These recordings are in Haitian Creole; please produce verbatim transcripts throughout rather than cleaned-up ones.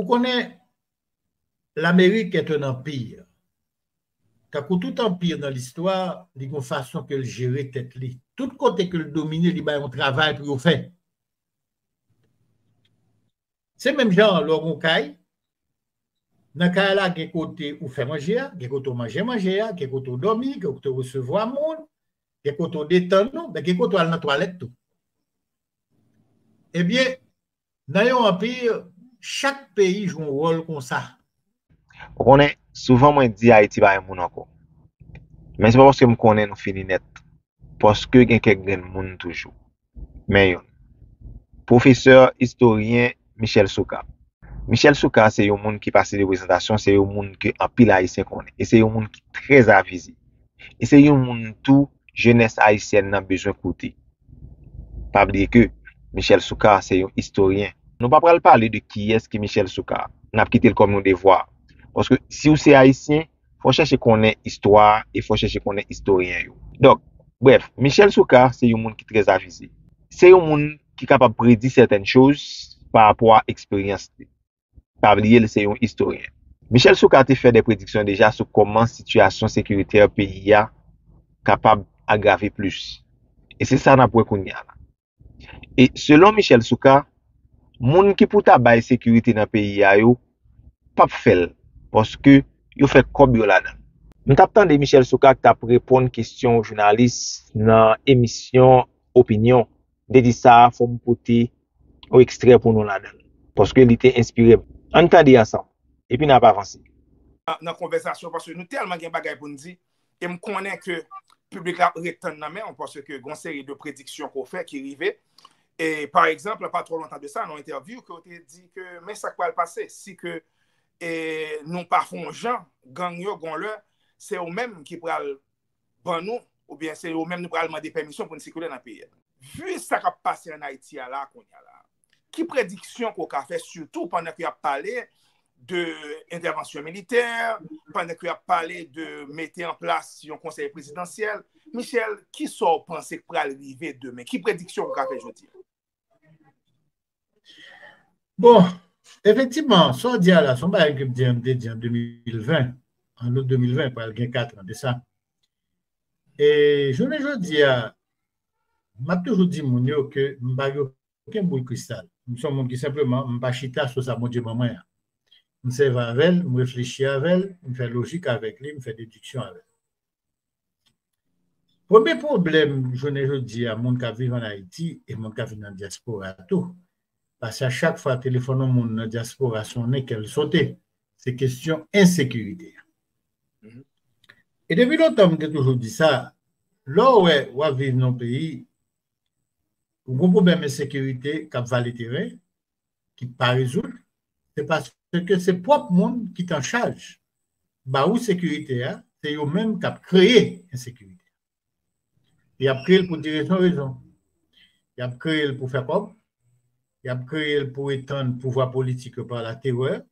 Ou konnen, Lamerik est un empire. Tankou tout anpi nan listwa, li gon fason ke l jere tèt li. Tout kote ke l domine, li bay yon travay pou yo fè. Se menm jan lè w gon kay, nan kay la gen kote ou fè manje a, gen kote w manje manje a, gen kote w dòmi, gen kote w resevwa moun, gen kote w detann ou, men gen kote w al nan twalèt tou. Ebyen, nan yon anpi, chak peyi jwe yon wòl konsa. Ou konnen, souvan mwen di Ayiti pa gen moun ankò. Men se pa paske m konnen nou fini nèt. Paske gen kèk grenn moun toujou. Men youn. Pwofesè, istoryen Michel Soukar. Michel Soukar se yon moun ki pase de prezantasyon, se yon moun ke anpil Ayisyen konnen. E se yon moun ki trè avize. E se yon moun tou jenès ayisyèn nan bezwen koute. Pa bliye ke Michel Soukar se yon istoryen. Nou pa pral pale de kiyès ki Michel Soukar. N ap kite l kòm yon devwa. Paske si w se Ayisyen, fò w chèche konnen istwa a e fò w chèche konnen istoryen yo. Donk, brèf, Michel Soukar se yon moun ki trè avize. Se yon moun ki kapab predi sètèn choz pa rapò a eksperyans li. Pa bliye l se yon istoryen. Michel Soukar te fè de prediksyon deja sou kòman sitiyasyon sekiritè peyi a kapab agrave plis. E se sa n ap wè kounye a la. E selon Michel Soukar, moun ki pou ta bay sekirite nan peyi a yo p ap fè l, paske yo fè kòb yo ladan l. M t ap tande Michel Soukar ki t ap reponn kesyon jounalis nan emisyon Opinyon. M te di sa a, fò m pote yon ekstrè pou nou ladan l, paske li te enspire m. Ann tande ansanm, epi n ap avanse. Nan konvèsasyon, paske nou tèlman gen bagay pou n di, e m konnen ke piblik la ap ret tann nan men w, paske gon seri de prediksyon ke w fè ki rive. E pa egzanp, pa twò lontan de sa, nan yon entèvyou ke w te di ke men sa k pral pase, si ke e, nou pa fè yon jan, gang yo gon lè, se yo menm ki pral ban nou, oubyen se yo menm nou pral mande pèmisyon pou n sikile nan peyi a. Vu sa k ap pase ann Ayiti a la kounye a la, ki prediksyon ke w ka fè, sitou pandan ke y ap pale de entèvansyon militè, pandan ke y ap pale de mete an plas yon konsèy prezidansyèl? Michel, kisa w panse k pral rive demen? Ki prediksyon w ka fè jodi a? Bon, efektivman, sa w di a la, se yon bagay ke m te di an de mil ven, an out de mil ven, pral gen kat an de sa. E jounen jodi a, m ap toujou di moun yo ke m pa gen okenn boul kristal. M se yon moun ki senpleman, m pa chita sou sa Bondye ban mwen an. M sèvi avè l, m reflechi avè l, m fè lojik avèk li, m fè dediksyon avè l. Premye pwoblèm jounen jodi a moun k ap viv ann Ayiti e moun k ap viv nan dyaspora tou, paske a chak fwa telefòn yon moun nan dyaspora sonnen, kè l sote, se kesyon ensekirite a. E depi lontan m te toujou di sa, lè w wè w ap viv nan yon peyi, ou gon pwoblèm ensekirite k ap vale teren, ki pa rezoud, se paske se pwòp moun ki t an chaj ba ou sekirite a, se yo menm k ap kreye ensekirite a. Y ap kreye l pou divèsyon rezon. Y ap kreye l pou fè kòb, y ap kreye l pou etann pouvwa politik yo pa laterè.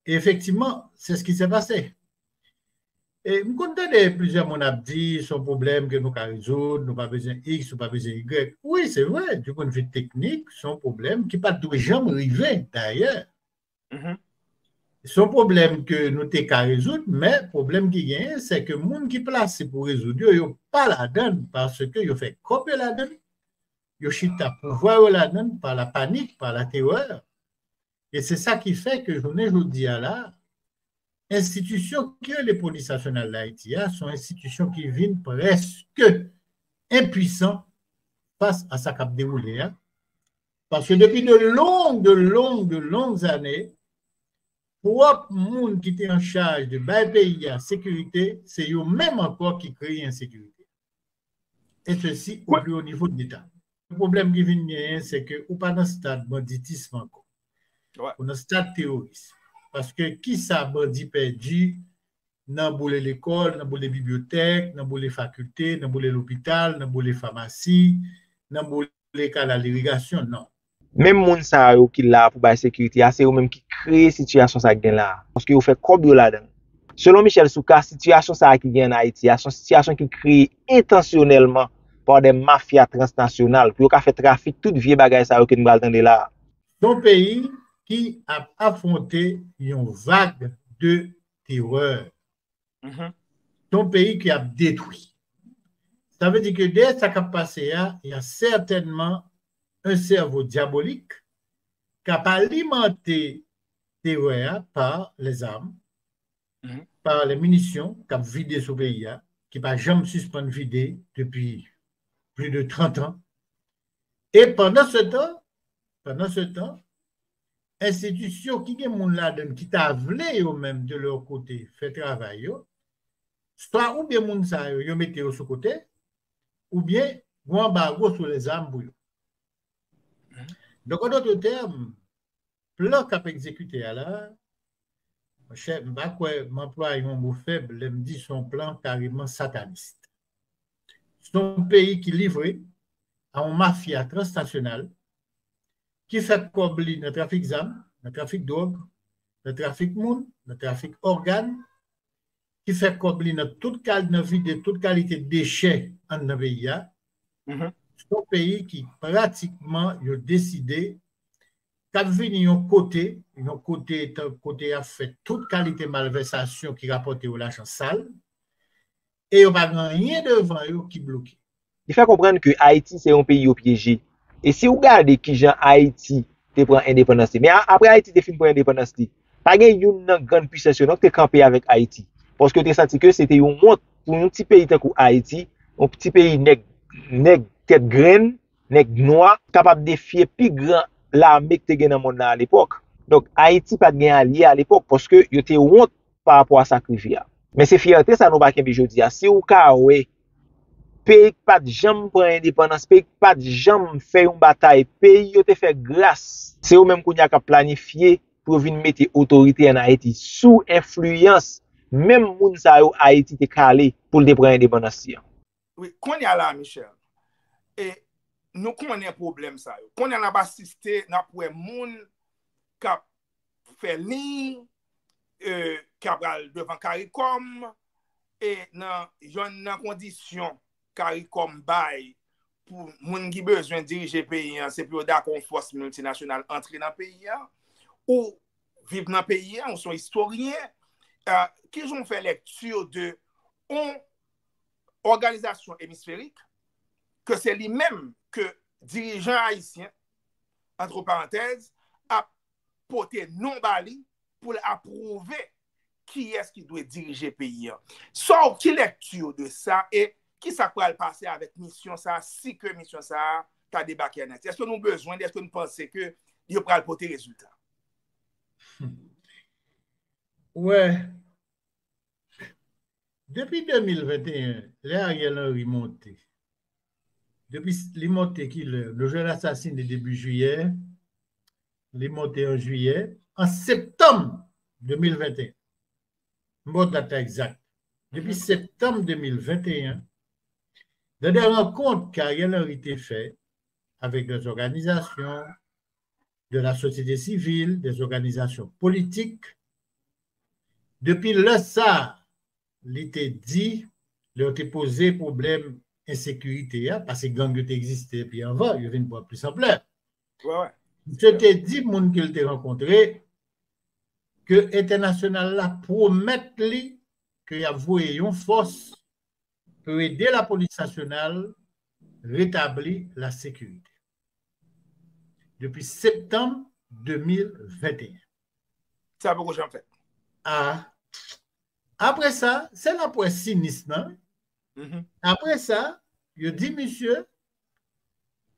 E efektivman, c'est ce qui s'est passé. E m konn tande plizyè moun ap di se yon pwoblèm ke nou ka rezoud, nou pa bezwen X, nou pa bezwen Y. Wi, se vre, du point de vue teknik, se yon pwoblèm ki pa t dwe janm rive, dayè. Se yon pwoblèm ke nou te ka rezoud, men pwoblèm ki genyen, se ke moun ki plase pou rezoud yo, yo pa ladan l, paske yo fè kòb yo ladan l, yo chita pouvwa yo ladan l, pa la panik, pa la terè. E se sa ki fè ke jounen jodi a la, enstitisyon ki rele Polis Nasyonal d Ayiti a, se yon enstitisyon ki vin prèske enpwisan fas a sa k ap dewoule a. Paske depi de long, de long, de long zane, pwòp moun ki te an chaj de bay peyi a sekirite, se yo menm ankò ki kreye ensekirite. E sesi au plus haut niveau de l'État. Pwoblèm ki vin genyen, se ke ou pa nan stad banditism ankò. Ou nan stad teworis. Paske kisa bandi pèdi nan boule lekòl, nan boule bibliyotèk, nan boule fakilte, nan boule lopital, nan boule famasi, nan boule kanal irigasyon? Non. Menm moun sa yo ki la pou bay sekirite a, se yo menm ki kreye sitiyasyon sa k gen la a. Paske yo fè kòb yo ladan l. Selon Michel Soukar, sitiyasyon sa a ki gen ann Ayiti a, se yon sitiyasyon ki kreye entansyonèlman pa de mafya transnasyonal pou yo ka fè trafik tout vye bagay sa yo ke n pral tande la a. Se yon peyi ki ap afwonte yon vag de terè. Se yon peyi ki ap detwi. Sa vle di ke dèyè sa k ap pase a, y a sètènman yon sèvo dyabolik k ap alimante terè a pa lèzam, pa lè minisyon k ap vide sou peyi a, ki pa janm sispann vide depi plis de trant an. E pandan se tan, pandan se tan, enstitisyon ki gen moun ladan ki ta vle yo menm de lè kote fè travay yo, swa oubyen moun sa yo, yo mete yo sou kote, oubyen gon anbago sou lèzam pou yo. Donk, an dòt tèm, plan k ap egzekite a la, monchè, m pa kwè m anplwaye yon mo fèb lè m di se yon plan kareman satanis. Se yon peyi ki livre a yon mafya transnasyonal ki fè kòb li nan trafik zam, nan trafik dwòg, nan trafik moun, nan trafik ògàn, ki fè kòb li nan tout kal, nan vide tout kalite dechè anndan peyi a. Se yon peyi ki pratikman yo deside k ap vini yon kote, yon kote, kote y ap fè tout kalite malvèsasyon ki rapòte yo lajan sal, e yo pa gen anyen devan yo ki bloke. Li fè konprann ke Ayiti se yon peyi yo pyeje. E si w gade kijan Ayiti te pran endepandans li, men a- apre Ayiti te fin pran endepandans li, pa gen youn nan grann pisans yo non ki te kanpe avèk Ayiti. Paske yo te santi ke se te yon wont pou yon ti peyi tankou Ayiti, yon ti peyi nèg, nèg tèt grenn, nèg nwa, kapab defye pi gran lame ki te gen nan mond lan alepòk. Donk, Ayiti pa t gen alye alepòk paske yo te wont pa rapò a sa k rive a. Men se fyète sa nou pa kenbe jodi a. Si w ka wè, peyi k pa t janm pran endepandans, peyi k pa t janm fè yon batay, peyi yo te fè gras, se yo menm kounye a k ap planifye pou yo vin mete otorite ann Ayiti sou enfliyans menm moun sa yo Ayiti te kale pou l te pran endepandans li an. Wi, kounye a la, Michel, e nou konnen pwoblèm sa yo. Kounye a n ap asiste, n ap wè moun k ap fè liy, e, k ap al devan Karikòm, e nan yonn nan kondisyon Karikòm bay pou moun ki bezwen dirije peyi an, se pou yo dakò yon fòs miltinasyonal antre nan peyi an, ou viv nan peyi an, ou se yon istoryen, e, kijan w fè lèkti de yon òganizasyon emisferik, ke se li menm ke dirijan ayisyen, antre parantèz, ap pote non ba li pou l apwouve kiyès ki dwe dirije peyi an. Sa w, ki lèkti w de sa e ki sa k pral pase avèk misyon sa a, si ke misyon sa a ta debake ann Ayiti? Èske nou bezwen li? Èske nou panse ke yo pral pote rezilta? Wè, depi de mil venteyen, lè Ariel Henry monte, depi s- li monte ki lè? Nou jwenn asasine depi jiyè, li monte an jiyè, an septanm de mil venteyen. M ba w dat la egzak. Depi septanm de mil venteyen, nan de rankont ke Ariel Henry te fè avèk dè zòganizasyon, de la sosyete sivil, dè zòganizasyon politik, depi lè sa a, li te di, lè yo te poze pwoblèm ensekirite a, paske gang yo te egziste depi anvan, yo vin pran plis anplè. Misye te di moun ke l te rankontre ke entènasyonal la pwomèt li ke y ap voye yon fòs pou ede lapolis nasyonal retabli lasekirite. Depi septanm de mil venteyen. Sa poko janm fèt. A, apre sa, se la près sinis nan. Apre sa, yo di misye,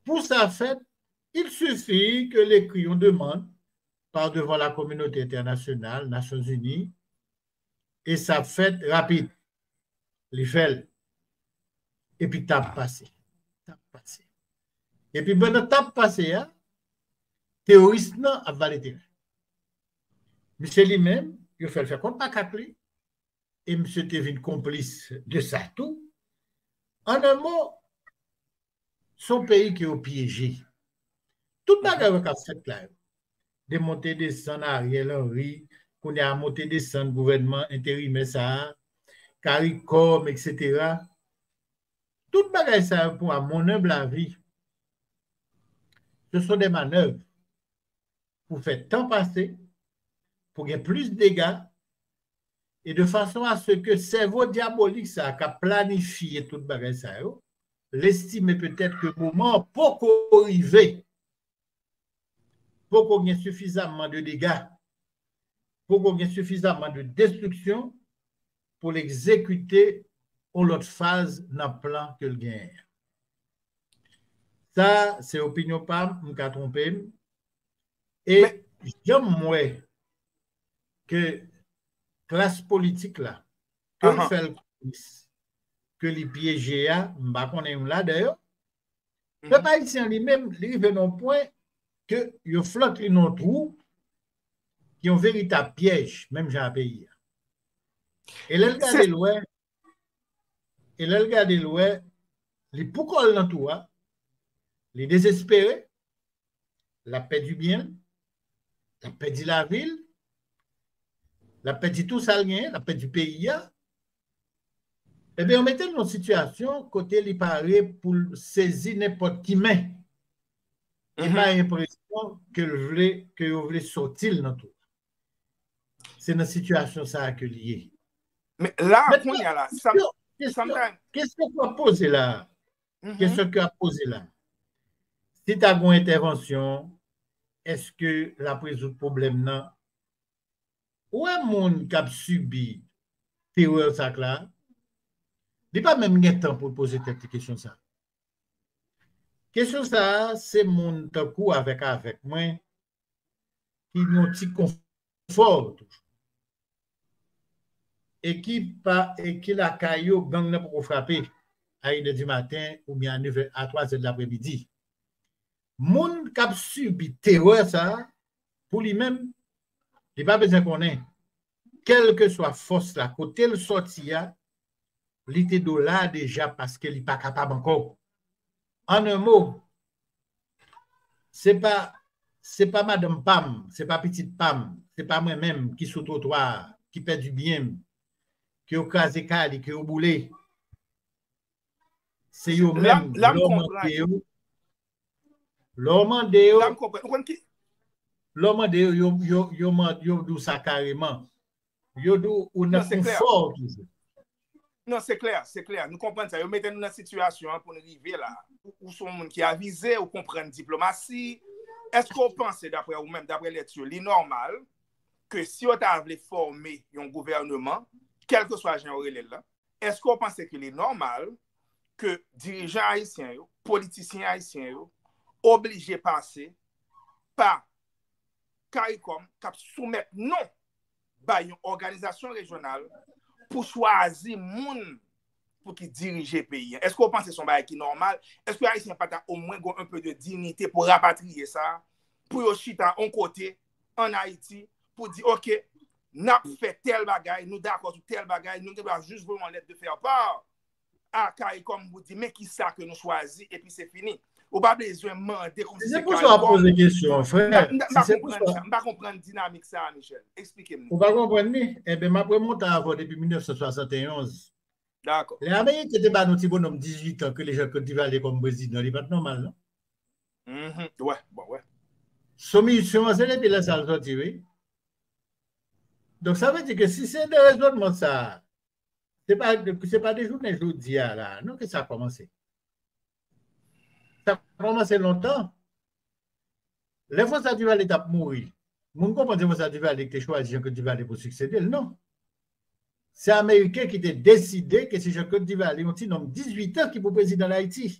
pou sa fèt, il suffit que l ekri yon demann pa devan la kominote entènasyonal, Nasyonzini, e sa ap fèt rapid. Li fè l. Epi t ap pase. T ap pase. Epi pandan t ap pase a, teworis nan ap vale teren. Misye li menm, yo fè l fè kont makak li, e misye te vin konplis de sa tou. An en mo, se yon peyi ke yo pyeje. Tout bagay yo k ap fèt la yo, de monte desann Ariel Henry, kounye a monte desann gouvènman enterimè sa a, Karikòm, etsetera. Tout bagay sa yo, pou à mon humble avis, ce sont des manœuvres. pou fè tan pase, pou gen plis dega, e de fason a se ke sèvo dyabolik sa a k ap planifye tout bagay sa yo, l estime petèt ke moman an poko rive, poko gen sifizaman de dega, poko gen sifizaman de destriksyon pou l egzekite yon lòt faz nan plan ke l genyen an. Sa, se opinyon pa m, m ka twonpe m. E jan m wè ke klas politik la, ke l fè l konplis ke li pyeje a, m pa konnen youn ladan yo. Pèp ayisyen an li menm, li rive nan yon pwen ke yo flank li nan yon twou ki yon veritab pyèj, menm jan a peyi a. E lè l gade l wè, e lè l gade l wè, li pou kò l nan twou a, li dezespere, l ap pèdi byen l, l ap pèdi lavi l, l ap pèdi tou sa l genyen, l ap pèdi peyi a. Ebyen, yo mete l nan yon sitiyasyon kote li pare pou l sezi nenpòt ki men. Li bay enpresyon ke l vle, ke yo vle sòti l nan twou a. Se nan sitiyasyon sa a ke l ye. Men la, kounye a la, kesyon, kesyon k ap poze la, kesyon k ap poze la, si ta gen yon entèvansyon, èske l ap rezoud pwoblèm nan? Ou wè moun k ap sibi terè sa k la, li pa menm gen tan pou l poze tèt li kesyon sa. Kesyon sa a, se moun tankou avèk avèk mwen ki gen yon ti konfò toujou. E ki pa, e ki lakay yo, gang nan poko frape a inè di maten oubyen a nevè, a twazè de lapremidi. Moun k ap sibi terè sa a, pou li menm, li pa bezwen konnen. Kèlkeswa fòs la, kote l sòti a, li te dwe la deja paske li pa kapab ankò. An en mo, se pa, se pa madanm pa m, se pa pitit pa m, se pa mwen menm ki sou twotwa a, ki pèdi byen m, ke yo kraze kay li, ke yo boule. Se yo menm, lè w mande yo, lè w mande yo, lè w mande yo, yo, yo, yo, yo di w sa kareman. Yo di w ou nan konfò toujou. Non, se klè, se klè. Nou konprann sa. Yo mete nou nan sitiyasyon an pou n rive la. Ou, ou se yon moun ki avize, ou konprann diplomasi. Èske w panse, daprè ou menm, daprè lèt yo, li nòmal ke si yo ta vle fòme yon gouvèneman, kèlkeswa jan yo rele l la, èske w panse ke li nòmal ke dirijan ayisyen yo, politisyen ayisyen yo, oblije pase pa CARICOM k ap soumèt non bay yon òganizasyon rejyonal pou chwazi moun pou ki dirije peyi a? Èske w panse se yon bagay ki nòmal? Èske Ayisyen pa ta omwen gen yon enpe de diyite pou rapatriye sa, pou yo chita yon kote ann Ayiti, pou di, oke, n ap fè tèl bagay, nou dakò sou tèl bagay, nou gen dwa jis voye yon lèt de fè pa a CARICOM pou di, men kisa ke nou chwazi, epi se fini. Ou pa bezwen mande kòmsi se CARICOM. Si se pou sa w ap poze kesyon an, frè, m pa konprann sa, m pa konprann dinamik sa a, Michel. Eksplike m li. Ou pa konprann li? Enben, m ap remonte avè w depi mil nèf san swasanteonz. Dakò. Lè Ameriken te ba nou ti bonòm dizuit an, ki rele Jean-Claude Duvalier kòm prezidan, li pa t nòmal, non? Mhm. Wè, bon, wè. Soumisyon an, se depi lè sa a l sòti, wi. Donk, sa vle di ke si se de rezònman sa a, se pa, se pa de jounen jodi a la, non, ke sa kòmanse. Sa kòmanse lontan. Lè François Duvalier t ap mouri, moun konprann se François Duvalier ki te chwazi Jean-Claude Duvalier pou siksede l, non. Se Ameriken ki te deside ke se Jean-Claude Duvalier, yon ti nonm dizuit an, ki pou prezidan Dayiti.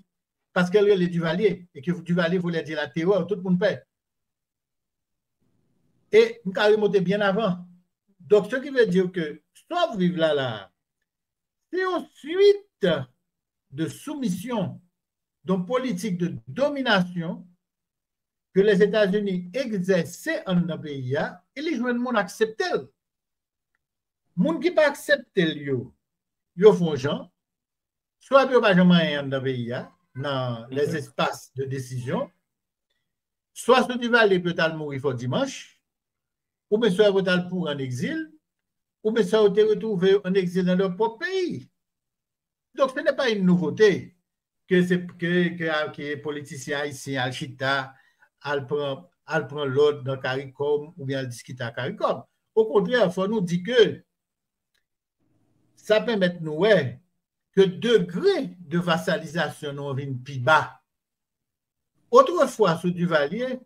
Paske l rele Duvalier, e ke Duvalier voulait dire la terreur, tout moun pè. E m ka remonte byen avan. Donk, ce qui veut dire que sa w ap viv la, la, se yon suit de soumisyon, de politik de dominasyon ke Lèzetazini egzèse anndan peyi a, e li jwenn moun aksepte l. Moun ki pa aksepte l yo, yo fè yon jan, swa yo pa janm anyen anndan peyi a, nan les espaces de décision, swa sou Duvalier pou yo t al mouri Fò Dimanch, oubyen swa yo t al pouri ann egzil, oubyen swa yo te retwouve yo ann egzil nan lè pwòp peyi. Donk, ce n'est pas une nouveauté ke se, ke, ke, ke politisyen ayisyen al chita, al pran, al pran lòd nan CARICOM oubyen al diskite ak CARICOM. Okontrè, fò nou di ke sa pèmèt nou wè ke degre de vasalizasyon nou an vin pi ba. Otrefwa, sou Duvalier,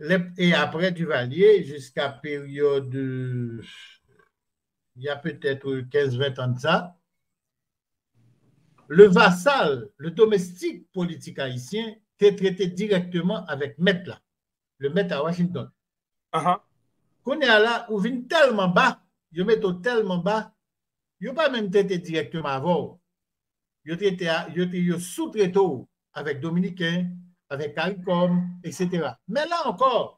lè, e apre Duvalier, jiska peryòd, il y a peut-être quinze, vingt ans de ça, le vassal, le domestique politique haïtien te trete dirèkteman avèk mèt la, le mèt a Washington. Ahan. Kounye a la, ou vin tèlman ba, yo mete w tèlman ba, yo pa menm trete dirèkteman avè w. Yo trete a, yo, te- yo soutrete w avèk Dominiken, avèk CARICOM, et cetera. Men la ankò,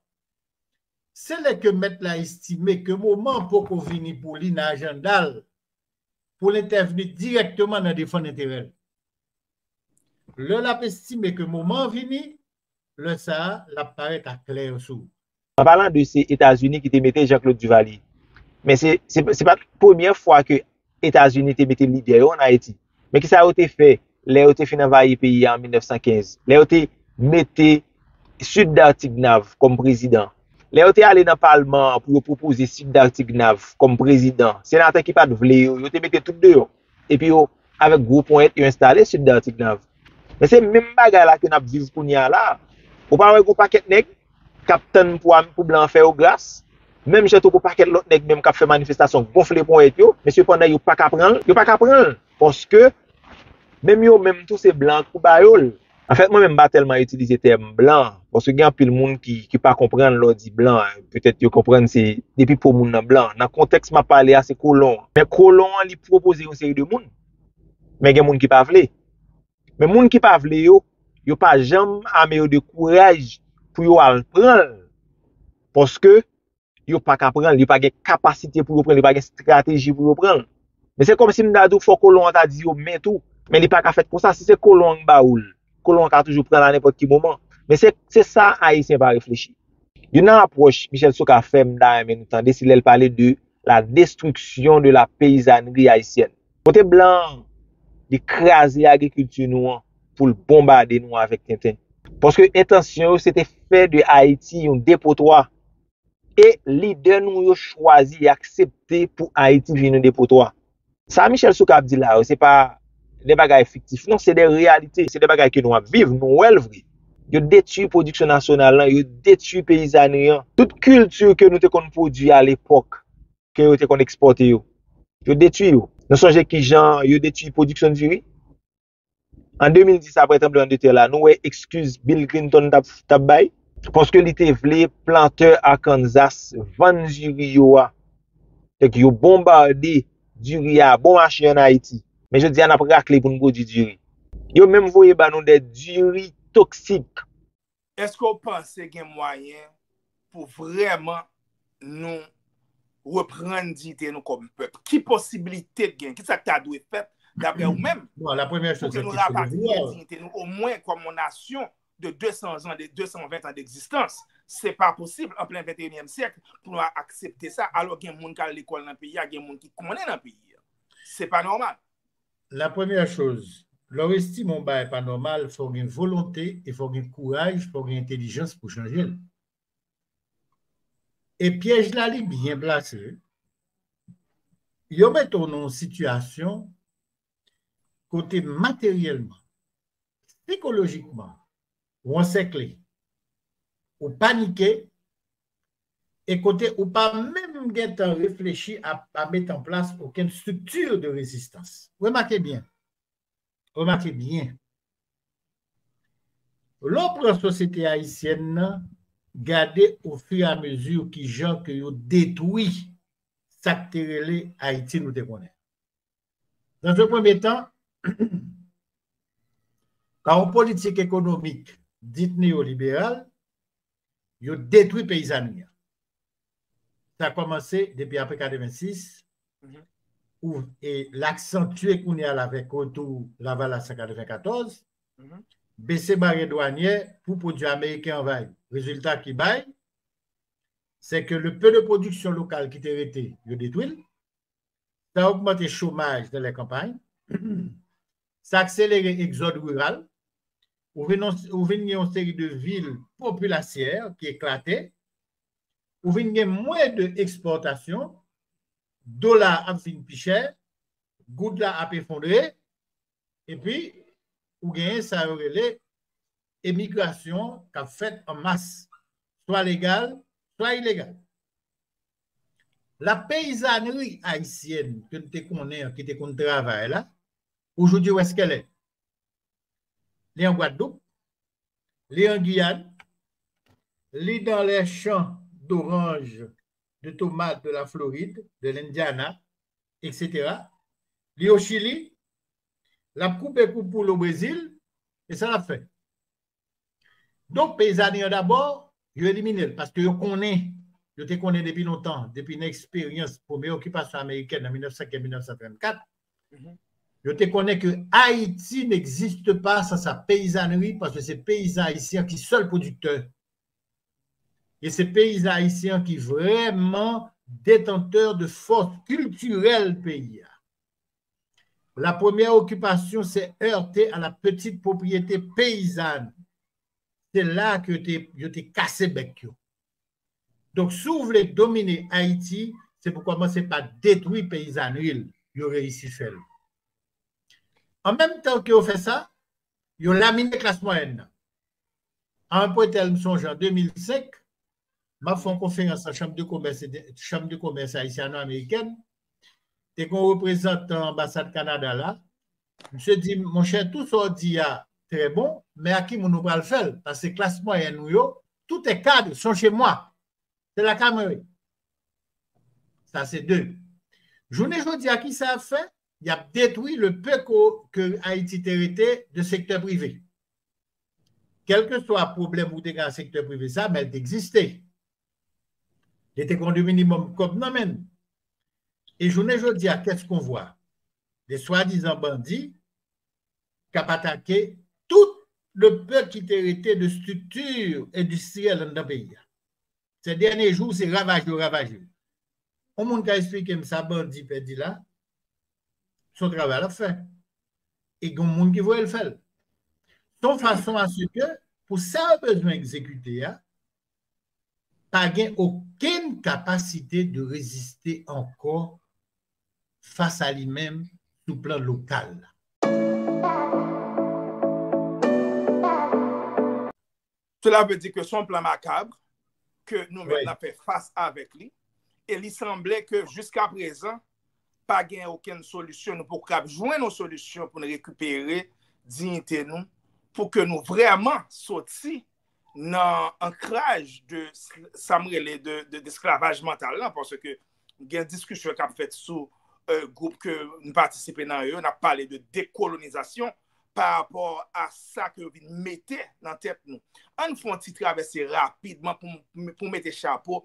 se lè ke mèt la estime ke moman an poko vini pou li nan ajanda l, pou l entèvni dirèkteman nan defann enterè l. Lè l ap estime ke moman an vini, lè sa a, l ap parèt aklè sou ou. An palan de se Etazini ki te mete Jean-Claude Duvalier. Men se, se, se pa t premyè fwa ke Etazini te mete lidè yo ann Ayiti. Men kisa yo te fè lè yo te fin anvayi peyi a an mil nèf san kenz? Lè yo te mete Sid Dartignave kòm prezidan. Lè yo te ale nan palman an pou yo pwopoze Sid Dartignave kòm prezidan, senatè ki pa t vle yo, yo te mete tout deyò. Epi yo, avèk gwo ponyèt, yo enstale Sid Dartignave. Men se menm bagay la ke n ap viv kounye a la. Ou pa wè gon pakèt nèg k ap tann pou, pou blan an fè yo gras? Menm jan tou gon pakèt lòt nèg menm k ap fè manifestasyon, gonfle ponyèt yo, men sepandan yo pa ka pran l, yo pa ka pran l. Paske menm yo menm tou se blan k pou ba yo l. Anfèt, mwen menm m pa tèlman itilize tèm blan, paske gen anpil moun ki, ki pa konprann lè w di blan, petèt yo konprann se depi po moun nan blan. Nan kontèks m ap pale a, se kolon an. Men kolon an, li pwopoze yon seri de moun. Men gen moun ki pa vle. Men moun ki pa vle yo, yo pa janm ame yo de kouraj pou yo al pran l. Paske yo pa ka pran l, yo pa gen kapasite pou yo pran l, yo pa gen estrateji pou yo pran l. Men se kòmsi m ta di w fò kolon an ta di yo men tou, men li pa ka fèt konsa. Si se kolon an k ba ou l, kolon an ka toujou pran l a nenpòt ki moman. Men se, se sa Ayisyen pa reflechi. Youn nan apwòch Michel Soukar fè m ta renmen nou tande, se lè l pale de la destruction de la paysannerie haïtienne. Kote blan an, li kraze agrikilti nou an pou l bonbade nou avèk tenten. Paske entansyon yo, se te fè de Ayiti yon depotwa. E lidè nou yo chwazi e aksepte pou Ayiti vin yon depotwa. Sa Michel Soukar ap di la yo, se pa de bagay fiktif, non, se de reyalite, se de bagay ke nou ap viv, nou wè l vre. Yo detwi pwodiksyon nasyonal lan, yo detwi peyizanri an. Tout kilti ke nou te konn pwodui alepòk, ke yo te konn ekspòte yo, yo detwi yo. Nou sonje kijan yo detwi pwodiksyon diri? An de mil dis, apre tranblemann de tè la, nou wè ekskiz Bill Clinton t ap, t ap bay? Paske li te vle plantè Arkansas vann diri yo a. Fèk yo bonbade diri a bon mache ann Ayiti. Men jodi a, n ap rakle pou n pwodui diri. Yo menm voye ba nou de diri toksik. Èske w panse gen mwayen pou vrèman nou reprann diyite nou kòm pèp? Ki posibilite k gen? Kisa k ta dwe fèt, daprè ou menm, Bon, la première pou chose, ke c'est nou qu'il faut le rapatrie vouloir. Diyite nou, omwen kòm yon nasyon de de san zan, de de san ven an degzistans? Se pa posib, an plen venteyinyèm syèk, pou nou aksepte sa, alò gen moun k al lekòl nan peyi a, gen moun ki konnen nan peyi a. Se pa nòmal. La première chose, lè w estime yon bagay pa nòmal, fò w gen volonte e fò w gen kouraj, fò w gen entèlijans pou chanje l. E pyèj la, li byen plase. Yo mete w nan yon sitiyasyon kote materyèlman, sikolojikman, ou ansèkle, ou panike, e kote ou pa menm gentan reflechi a, a met an plas okenn estrikti de rezistans. Remake byen. Remake byen. Lè w pran sosyete ayisyèn nan, gade ofiramezi kijan ke yo detwi sa k te rele Ayiti nou te konnen. Dans un premier temps, pa yon politik ekonomik dit neyoliberal, yo detwi peyizanri an. Sa kòmanse depi apre katrevensis, Mhm. ou, e l aksantye kounye a la avèk retou Lavalas an katrevenkatòz, Mhm. bese baryè dwanyè pou pwodui ameriken anvayi. Rezilta ki bay, se ke le peu de production locale ki te rete, yo detwi l. Sa ogmante chomaj nan lè kanpay. Sa akselere egzòd riral. ou vin, ou vin gen yon seri de vil popilasyè ki eklate, ou vin gen mwen de ekspòtasyon, dola ap vin pi chè, goud la ap efondre, epi ou genyen sa yo rele emigrasyon k ap fèt an mas, swa legal, swa ilegal. La peyizanri ayisyèn ke n te konnen an, ki te konn travay la, aujourd'hui, où est-ce qu'elle est? Li an Gwadloup, li an Giyàn, li dans les champs d'oranges, de tomates de la Floride, de l'Indiana, et cetera. Li o Chili, l ap koupe kou poul o Brezil, e sa l ap fè. Donk, peyizanri an dabò, yo elimine l, paske yo konnen, yo te konnen depi lontan, depi nan eksperyans premye okipasyon amerikèn an mil nèf san kenz, mil nèf san trannkat, yo te konnen ke Haïti n'existe pas sans sa peyizanri, paske se peyizan ayisyen ki sèl pwodiktè. E se peyizan ayisyen ki vrèman detantè de fòs kiltirèl peyi a. La première occupation s'est heurtée à la petite propriété paysanne. Se la ke yo te, yo te kase bèk yo. Donk, si w vle domine Ayiti, se pou kòmanse pa detwi peyizanri l, yo reyisi fè l. An menm tan ke yo fè sa, yo lamine klas mwayèn nan. A yon pwen tèl, m sonje an de mil senk, m ap fè yon konferans nan chanm de komès, chanm de komès ayisyano-amerikèn, te gen yon reprezantan anbasad Kanada la, misye di, monchè, tout sa w di a, trè bon, men a ki moun ou pral fè l? Paske klas mwayèn ou yo, tout est cadre, sont chez moi. Se lakay mwen, wi. Sa se de. Jounen jodi a, ki sa y ap fè? Y ap detwi le peu ke, ke Ayiti te rete de sektè prive. Kèlkeswa pwoblèm ou te gen ak sektè prive sa, men l te egziste. Li te gen yon minimòm kòb nan men l. E jounen jodi a, qu'est-ce qu'on voit? De swadizan bandi k ap atake tout le peu ki te rete de strikti endistriyèl anndan peyi a. Ces derniers jours, se ravaj yo ravaje. Yon moun ka eksplike m sa bandi pèdi la? Se yon travay l ap fè. E gen moun ki voye l fè l. Se yon fason a se ke, pou sa yo bezwen egzekite a, pa gen okenn kapasite de reziste ankò fas a li menm sou plan lokal la. Cela veut dire que se yon plan makab ke nou menm n ap fè fas avèk li. E li sanble ke jiskaprezan, pa gen okenn solisyon, nou poko kab jwenn yon solisyon pou n rekipere diyite nou, pou ke nou vrèman soti nan ankraj de sa m rele de, de, de esklavaj mantal lan, paske gen diskisyon k ap fèt sou gwoup ke m patisipe nan yo, n ap pale de dekolonizasyon pa rapò a sa ke yo vin mete nan tèt nou. Ann fè yon ti travèse rapidman pou, pou mete chapo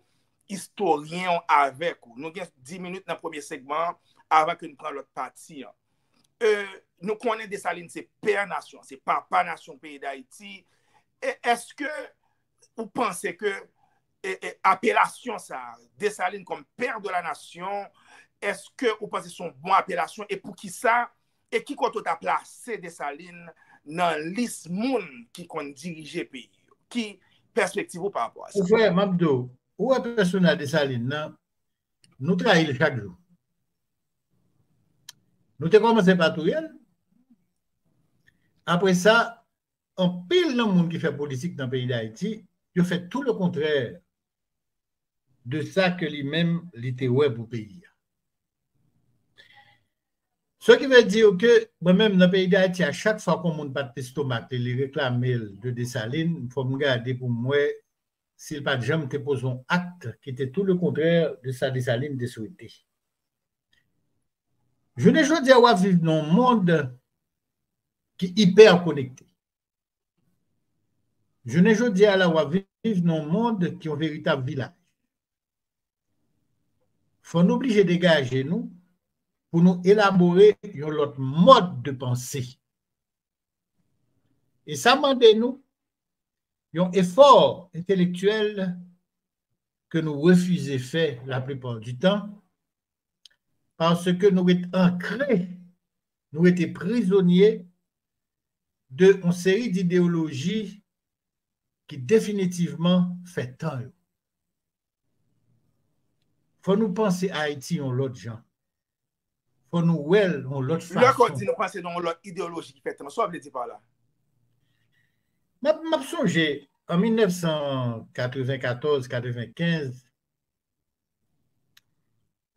istoryen w avèk ou. Nou gen dis minit nan premye segman an avan ke n pran lòt pati an. E, nou konnen Desalin se pè nasyon, se papa nasyon peyi Dayiti. E èske ou panse ke e, e, apelasyon sa, Desalin kòm pè de la nasyon, èske ou panse se yon bon apelasyon e poukisa? E ki kote w ta plase Desalin nan lis moun ki konn dirije peyi yo? Ki pèspektiv ou pa rapò a sa? Ou frè, m ap di w, ou wè pèsonaj Desalin nan, nou trayi l chak jou. Nou te kòmanse pa touye l. Apre sa, anpil nan moun ki fè politik nan peyi Dayiti, yo fè tou le kontrè de sa ke li menm li te wè pou peyi a. Ce qui veut dire que mwen menm nan peyi Dayiti a, chak fwa ke yon moun pa t lestomak li, li reklame l de Desalin, fò m gade pou m wè si l pa t janm te poze yon ak ki te tou le kontrè de sa Desalin te swete. Jounen jodi a, w ap viv nan yon mond ki ipè konekte. Jounen jodi a la, w ap viv nan yon mond ki yon veritab vilaj. Fò n oblije degaje nou pou nou elabore yon lòt mòd de panse. E sa mande nou yon efò entelektyèl ke nou refize fè laplipa di tan, paske nou ret ankre, nou rete prizonye de yon seri dideyoloji ki definitivman fè tan yo. Fò nou panse Ayiti yon lòt jan. Fò nou wè l yon lòt fason. Lè kò di nou panse nan yon lòt ideyoloji ki fè tan, sa w vle di pa la? M ap, m ap sonje, an mil nèf san katrevenkatòz, katrevenkenz,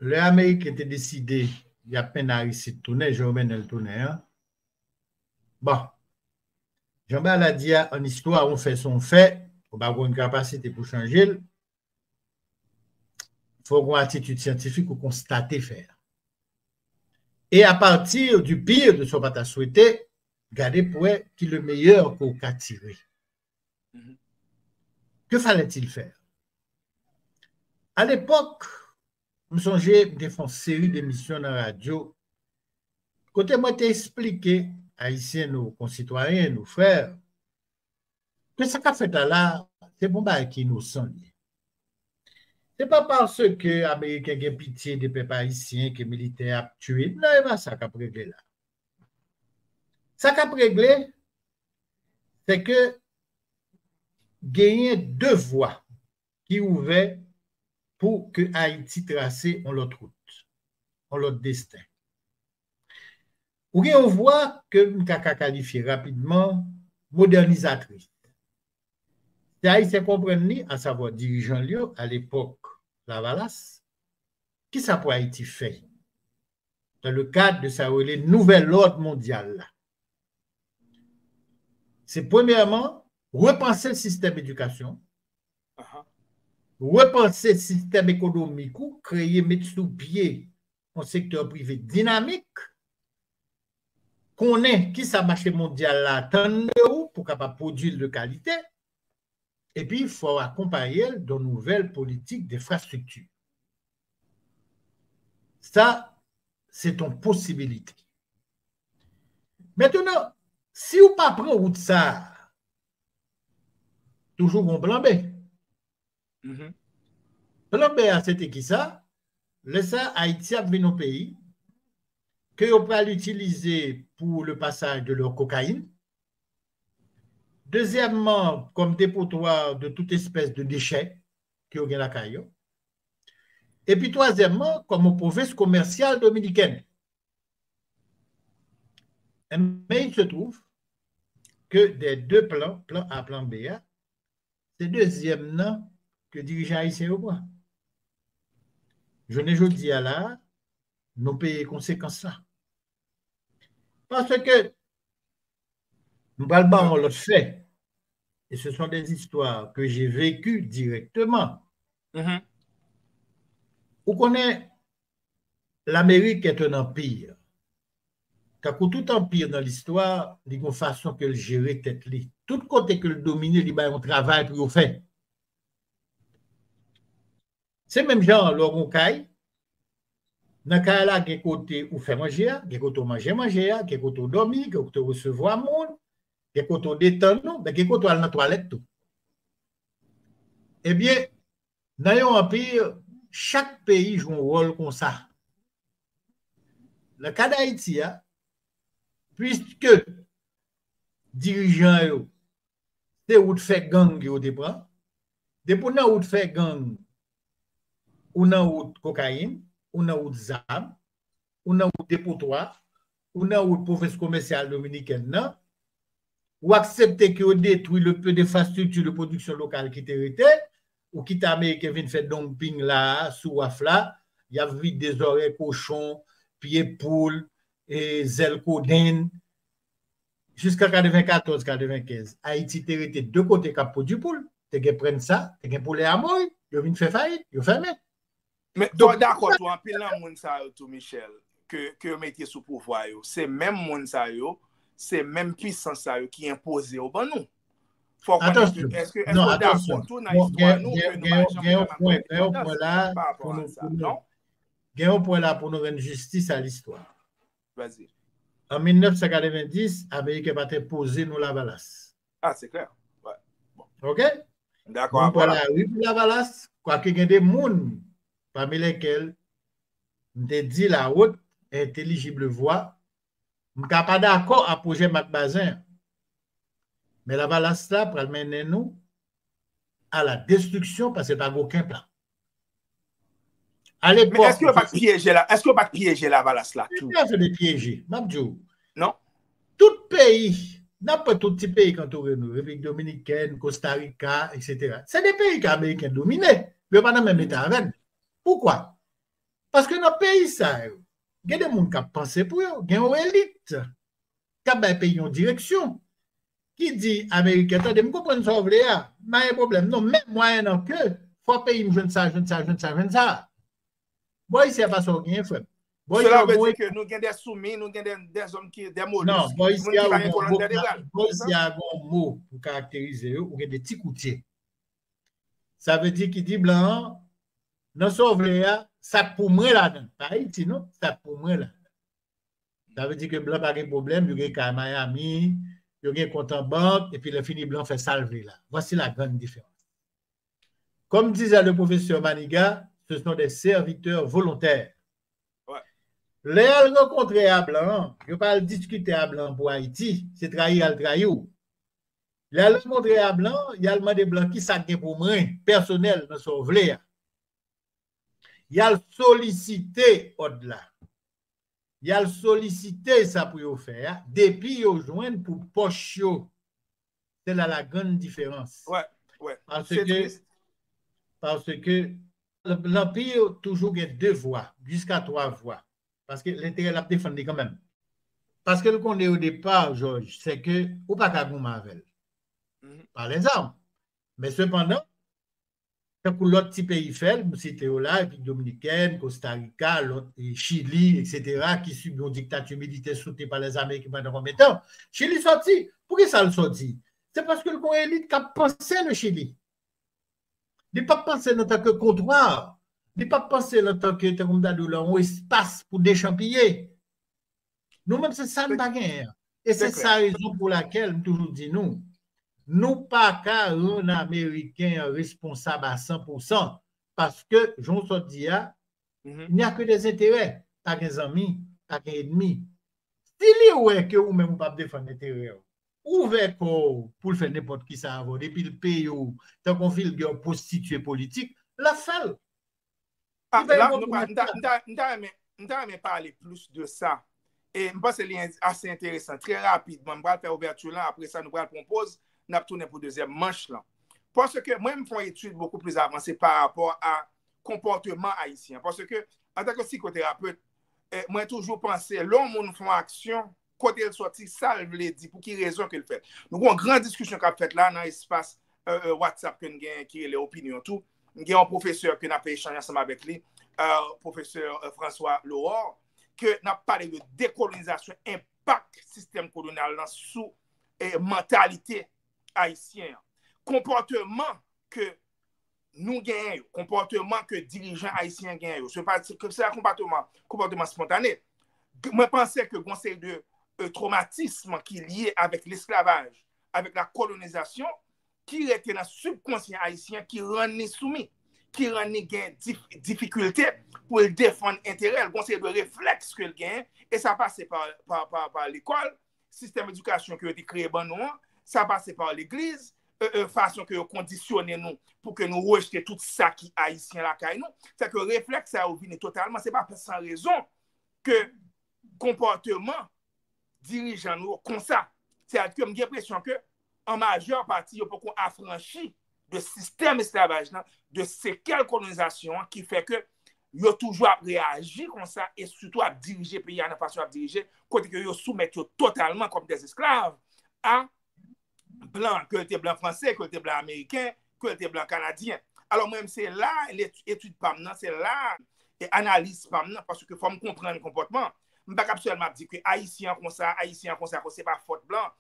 lè Ameriken te deside y ap mennen Aristid tounen, jan yo mennen l tounen an, bon, jan bagay la di a, an istwa, yon fè se yon fè, ou pa gen kapasite pou chanje l, fò w gen yon atitid syantifik ou konstate fè a. E a pati di pire de sa w pa ta swete, gade pou wè ki le meilleur ke w ka tire. Que fallait-il faire? A lepòk, m sonje m te fè yon seri de emisyon nan radyo kote mwen te eksplike Ayisyen nou, konsitwayen nou, frè, ke sa k ap fèt la la, se pa yon bagay ki inosan li ye. Se pa paske Ameriken gen pitye de pèp ayisyen ke militè ap tiye. Non, e pa sa k ap regle la. Sa k ap regle, se ke genyen de vwa ki ouvè pou ke Ayiti trase yon lòt wout, yon lòt desten. Ou gen yon vwa ke m ka, ka kalifye rapidman modènizatris. Si Ayisyen konprann li, asavwa dirijan l yo a lepòk Lavalas, kisa pou Ayiti fè dans le cadre de sa yo rele nouvèl òd mondyal la? Se premyèman, repanse sistèm edikasyon, repanse sistèm ekonomik ou, kreye, met sou pye yon sektè prive dinamik, konnen kisa mache mondyal la atann de ou pou kapab pwodui l de kalite, epi fò w akonpaye l de nouvèl politik denfrastrikti. Sa, se yon posibilite. Mentnan, si w pa pran wout sa a, toujou gon plan B. Plan B a, se te kisa? Lè sa, Ayiti ap vin yon peyi ke yo pral itilize pour le passage de leur cocaïne. Dezyèmman, kòm depotwa de tout espès de dechè ke yo gen lakay yo. Epi twazyèmman, kòm yon pwovens komèsyal dominikèn. Mais il se trouve que des deux plans, plan A, plan B a, se dezyèm nan ke dirijan ayisyen yo pran. Jounen jodi a la, nou peye konsekans la. Paske m pral ba w yon lòt fè. Et ce sont des histoires que j'ai vécues directement. Ou konnen, Lamerik est un empire. Tankou tout anpi nan listwa, li gon fason ke l jere tèt li. Tout kote ke l domine, li bay yon travay pou yo fè. Se menm jan lè w gon kay, nan kay la gen kote ou fè manje a, gen kote w manje manje a, gen kote w dòmi, gen kote w resevwa moun, gen kote w detann ou, men gen kote w al nan twalèt tou. Ebyen, nan yon anpi, chak peyi jwe yon wòl konsa. Nan ka d Ayiti a, piske dirijan yo, se wout fè gang yo te pran, depi w nan wout fè gang, ou nan wout kokayin, ou nan wout zam, ou nan wout depotwa, ou nan wout pwovens komèsyal dominikèn nan, ou aksepte ke yo detwi le peu d'infrastructures de production locale ki te rete, ou kite Ameriken vin fè dumping la a, sou waf la, y ap vide zòrèy kochon, pye poul, e zèl kodenn. Jiska katrevenkatòz, katrevenkenz, Ayiti te rete de kote k ap pwodui poul. Te gen prensa, te gen poulè a mori, yo vin fè fayit, yo fèmen. Men fò w dakò tou, anpil nan moun sa yo tou, Michel, ke, ke yo mete sou pouvwa yo, se menm moun sa yo, se menm pisans sa yo ki enpoze yo ban nou. Fò w konnen ke, èske, èske w dakò tou nan istwa nou ke nou pa janm vrèman pran endepandans pa rapò a sa, non? Gen yon pwen la pou nou rann jistis a listwa. An mil nèf san katrevendis, Ameriken pa t enpoze nou Lavalas. Ah, c'est clair. Ouais. Bon. Oke? M dakò avè w. Bon, pwen la wi pou Lavalas, kwake gen de moun, pami lèkèl m te di la haute et intelligible voix, m ka pa dakò a pwojè Marc Bazin an. Men Lavalas la pral mennen nou a la destriksyon paske l pa gen okenn plan. A lepòk. Men èske yo pa t pyeje la? Èske yo pa t pyeje Lavalas la tou? Tout afè de pyeje. M ap di w. Non. Tout peyi, n ap pran tout ti peyi k antoure nou, Repiblik Dominikèn, Kosta Rika, etsetera. Se de peyi ke Ameriken domine. Yo pa nan menm eta avè n. Poukwa? Paske nan peyi sa yo, gen de moun k ap panse pou yo, gen yon elit k ap bay peyi yon direksyon, ki di Ameriken, tande, m konprann sa w vle a, m pa gen pwoblèm non, men mwayennan ke fò peyi m jwenn sa, jwenn sa, jwenn sa, jwenn sa. Bò isi a pa sa w genyen, frè m. Bò isi a w gen. Cela veut dire que nous gen des soumis, nous gen des, des hommes qui, des mollusques, non, bò isi a w gen yon mo, bò isi a gen yon mo pou karakterize yo, ou gen de ti koutye. Sa vle di ki di blan an, nan sa w vle a, sa k pou mwen ladan. Pa Ayiti non, sa k pou mwen ladan. Sa vle di ke blan pa gen pwoblèm, yo gen kay Miami, yo gen kont an bank, epi lè fini blan fè sa l vle la. Voici la grande différence. Comme disait le professeur Maniga, ce sont des serviteurs volontaires. Lè y al rankontre a blan an, yo pa al diskite a blan an pou Ayiti, se trayi y al trayi w. Lè y al rankontre a blan an, y al mande blan kisa k gen pou mwen, pèsonèl, nan sa w vle a. Y al solisite òd la. Y al solisite sa pou yo fè a, depi yo jwenn pou pòch yo. Se la la grande différence. Wè, wè. Paske, paske Lanpi toujou gen de vwa, jiska twa vwa. Paske lenterè l ap defann li kanmenm. Paske l konnen o depa, Jòj, se ke ou pa ka goumen avè l. Pa lèzam. Men sepandan, tankou lòt ti peyi fè l, m site yo la, Repiblik Dominikèn, Kosta Rika, lòt, Chili, etsetera, ki sibi yon diktati militè soutni pa lèzameryken pandan konbyen tan? Chili sòti. Poukisa l sòti? Se paske l gen yon elit k ap panse le Chili. Li p ap panse l antanke kontwa. Li p ap panse l antanke, tankou m ta di w la, yon espas pou dechanpiye. Nou menm, se sa n pa genyen an. E se sa rezon pou lakèl m toujou di nou, nou pa ka rann Ameriken an responsab a san pou san, paske, jan w sot di a, il n'y a que des intérêts, pa gen zanmi, pa gen enmi. Si li wè ke ou menm ou p ap defann enterè w, ouvè kò w pou l fè nenpòt kisa avè w, depi l peye w tankou yon vilgè pwostitye politik, l ap fè l. Ah, la, nou pa, m ta, m ta, m ta renmen, m ta renmen pale plis de sa. E m panse li ase enteresan. Trè rapidman, m pral fè ouvèti lan, apre sa, nou pral pran poz, n ap tounen pou dezyèm manch lan. Paske mwen, m fè yon etid bokou plis avanse pa rapò a konpòteman ayisyen. Paske, antanke psikoterapet, eh, mwen toujou panse, lè yon moun fè yon aksyon, kote l sòti, sa l vle di, pou ki rezon ke l fè l. Nou gen yon gran diskisyon k ap fèt la nan espas, eh, eh, WhatsApp ke n gen ki rele Opinyon tou. M gen yon pwofesè ke n ap fè echanj ansanm avèk li, eh, pwofesè, eh, François Laurore, ke n ap pale de dekolonizasyon, enpak sistèm kolonyal lan sou, eh, mantalite ayisyen an. Konpòteman ke nou genyen yo, konpòteman ke dirijan ayisyen genyen yo, se pa, se, se pa konpòteman, konpòteman spontane. Mwen panse ke gen yon seri de, eh, twomatism ki lye avèk lesklavaj, avèk la kolonizasyon, ki rete nan sibkonsyan ayisyen, ki rann li soumi, ki rann li gen dif-, difikilte pou l defann enterè l. Gen yon seri de reflèks ke l genyen, e sa pase pa, pa, pa, pa lekòl, sistèm edikasyon ke yo te kreye ban nou an, sa pase pa legliz, e, e, fason ke yo kondisyone nou pou ke nou rejte tout sa ki ayisyen lakay nou. Sèke reflèks sa yo vini totalman, se pa san rezon ke konpòteman dirijan nou yo konsa. Sètadi ke m gen enpresyon ke, an majè pati, yo poko afranchi de sistèm esklavaj lan, de sekèl kolonizasyon an, ki fè ke yo toujou ap reyaji konsa e sitou ap dirije peyi a nan fason y ap dirije, kote ke yo soumèt yo totalman kòm dè esklav a blan, ke l te blan franse, ke l te blan ameriken, ke l te blan kanadyen. Alò, mwen menm, se la, etid pa m nan, se la, e analiz pa m nan, paske fò m konprann konpòtman. M pa kab sèlman ap di ke Ayisyen an konsa, Ayisyen an konsa, konsa, se pa fòt blan.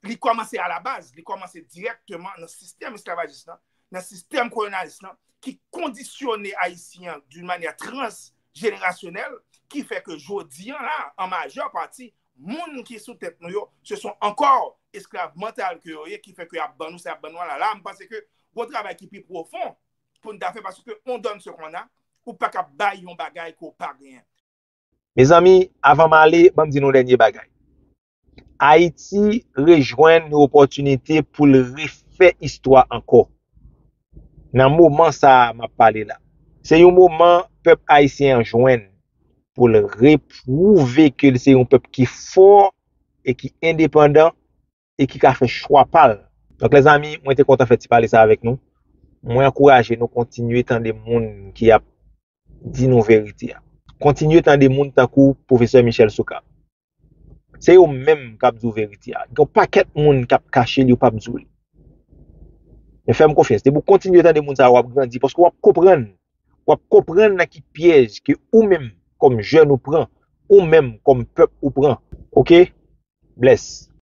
Li kòmanse alabaz, li kòmanse dirèkteman nan sistèm esklavajis lan, nan sistèm kolonyalis lan, ki kondisyone Ayisyen an d'une manière transjénérationnelle, ki fè ke jodi an la, an majè pati, moun ki sou tèt nou yo, se son ankò esklav mantal ke yo ye, ki fè ke y ap ban nou sa, y ap ban nou la. La, m panse ke gon travay ki pi pwofon pou n ta fè, paske on donne ce qu'on a, ou pa ka bay yon bagay ke w pa genyen. Mezanmi, avan m ale, ban m di nou dènye bagay. Ayiti rejwenn yon opòtinite pou l refè istwa ankò. Nan moman sa a m ap pale la, se yon moman pèp ayisyen an jwenn pou l repwouve ke l se yon pèp ki fò e ki endepandan e ki ka fè chwa pa l. Donk, lèzanmi, mwen te kontan fè ti pale sa avèk nou. Mwen ankouraje nou kontinye tande moun ki ap di nou verite a. Kontinye tande moun tankou Pwofesè Michel Soukar. Se yo menm k ap di w verite a. Gen yon pakèt moun k ap kache l, yo p ap di w li. Men fè m konfyans. Depi w kontinye tande moun sa yo, w ap grandi, paske w ap konprann. W ap konprann nan ki pyèj ke ou menm, kòm jèn, ou pran, ou menm, kòm pèp, ou pran. Oke? Bless.